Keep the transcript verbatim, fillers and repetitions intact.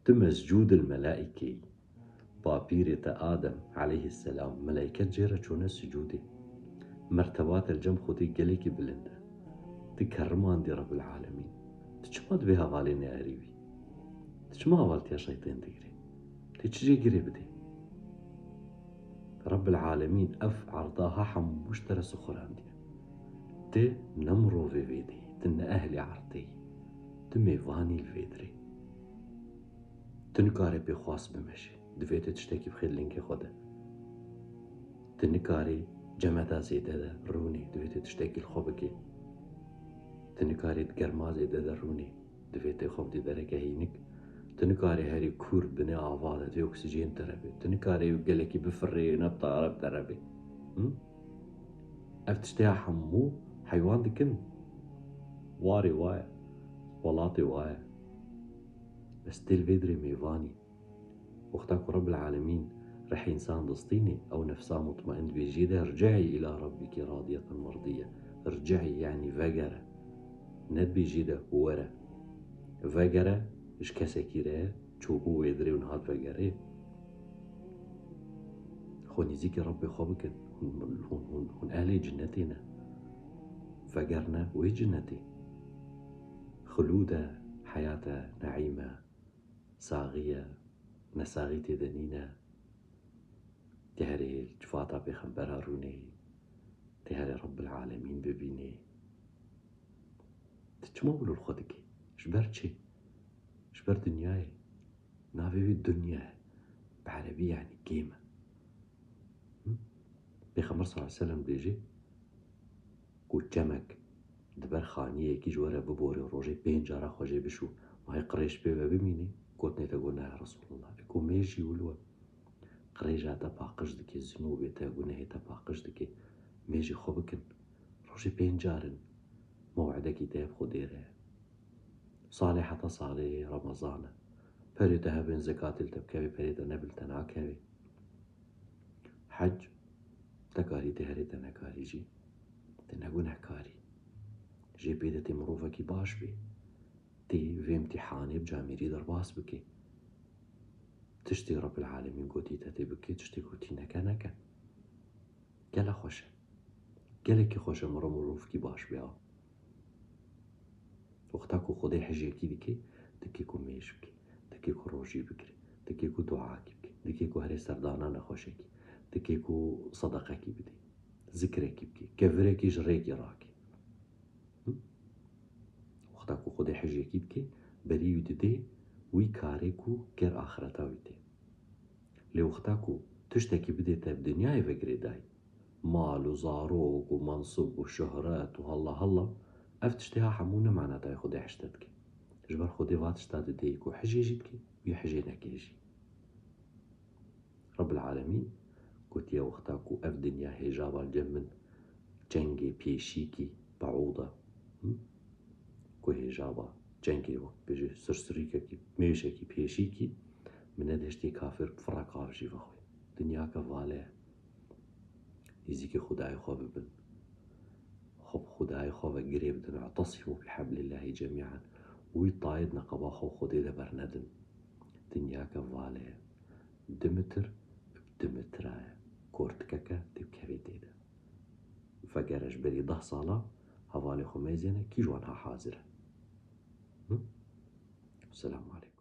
Tu mescûdil melaîkeyî. Bapîrê te Adem aleyhisselam, melaiket jê re çûne sicûdê. Merteba te li cem Xwedê gelekî bilind e. Tu kerimandî Rebbil Alemîn. Tu çima di vê hevalê neerî wî? Tu çima hevaltiya şeytên digirê? Tê çi jê girê bidê? Rebbil Alemîn ev erda ha hemû ji te re sixurandiye. Tu ne mirovê vê dê, tu ne ehlê erdê yî. Tu mêvanî li vê dirê. Tu nikarê pê xwest bimeşî. Divê tu tiştekî bixî lingê xwe de. Tu nikarî cemeda zêde de rûnî. Divê tu tiştekî li xwe bikî. Tu nikarî di germa zêde de rûnî. Divê tu xwe bidî dereke hînik. Tu nikarî herî kûr binê ava de, divê oksîjên te re bê. Tu nikarî gelekî bifirê, ne bi tayare bi te re bê. Hı? Ev tiştê ya hemû heywan dikin. Warê wa ye. Welatê wa ye. Bes tê li vê dirê mêvanî. Wexta ku Rebbil Alemîn rihê însan distînê, ew nefsa mutmain dibêjî de, "Rci'î îlâ rabbikî radiyeten merdiyye." Rci'î, yanî vegere. Ne dibêjî de were. Vegere ji kesekî re çûbû wê dirê û niha divegerê. Xwe nêzîkî Rebbê xwe bikin. Hûn, hûn, hûn, hûn ehlê cinnetê ne. Vegerine wê cinnetê. Xulûd e, heyat e, neîm e. Saxî ye, nesaxî tê de nîne. Tê herê li civata pêxembera rûnê, tê herê Rebbil Alemîn bibînê. Tu çima wilo li xwe dikî? Ji ber çi? Ji ber dinyayê. Navê wî dinya ye. Bi erebî yanî game e. Hı? Pêxember sallallahu aleyhi ve sellem dibêje ku çemek di ber xaniyekî ji we re biborê, rojê pênc cara xwe jê bişû, mahê qirêj pê ve bimînî, gotinê te got, "Ne ya Resulullah." Ê ku mêj jî wilo e. Qirêja te paqij dike, zinûbê te, gunehê te paqij dike. Mêjê xwe bikin. Rojê pênc car in. Mew'idekî te bi Xwedê re ye. Salê heta salê Remezan e. Perê te hebin, zekatê li te bikevê, perê te nebin li te nakevê. Hec, te karî, tê herê, te nekarî jî. Te ne gunehkarî. Jê pê de tê mirovekî baş bê. Tê vê imtîhanê bi camêrî derbas bikê. Tiştê Rebbil Alemîn gotî te tê bikê, tiştê gotî neke, neke. Gele xweş e. Gelekî xweş e mirov mirovkî baş be. Wexta ku Xwedê hijyekî dike, dike ku mêj bike, dike ku rojî bigire, dike ku duakî bike, dike ku herê serdana nexweşekî, dike ku sedeqekî bide, zikrekî bike, kevirekî ji rêkê rake. Hı? Wexta ku Xwedê hijyekî dike, berî wî dide wî karê ku ger axireta wî tê. Lê wexta ku tiştekî bidê te bi dinyayê ve girêdayî, mal û zarok û mensib û şuhret û halla halla, ev tiştê ha hemû ne manatayê Xwedê hişte dike. Ji ber Xwedê va tişta didê ku hijê jî dike, wî hijê neke jî. Rebbil Alemîn gotiye, wexta ku ev dinya hêjaba li cem min çengê pêşîkî, beûda, hı? Ku hêjaba çengê wek bêje sirsirîkekî, mêşekî pêşîkî, min nedihiştê kafir bi firek av jî vexwe. Dinyake vale ye. Nêzîkî Xwedayê xwe bibin. Xwe bi Xwedayê xwe ve girê bidin. "I'tesimu bi heblillahî cemî'an." Wî tayê di neqeba xwe û Xwedê de bernedin. Dinyake vale ye. Du mitir bi du mitira ye. Kortikeke tê bikevê tê de. Vegere ji berî deh sala hevalê xwe mêzêne, kî ji wan ha hazir e? Hı? Selamu aleykum.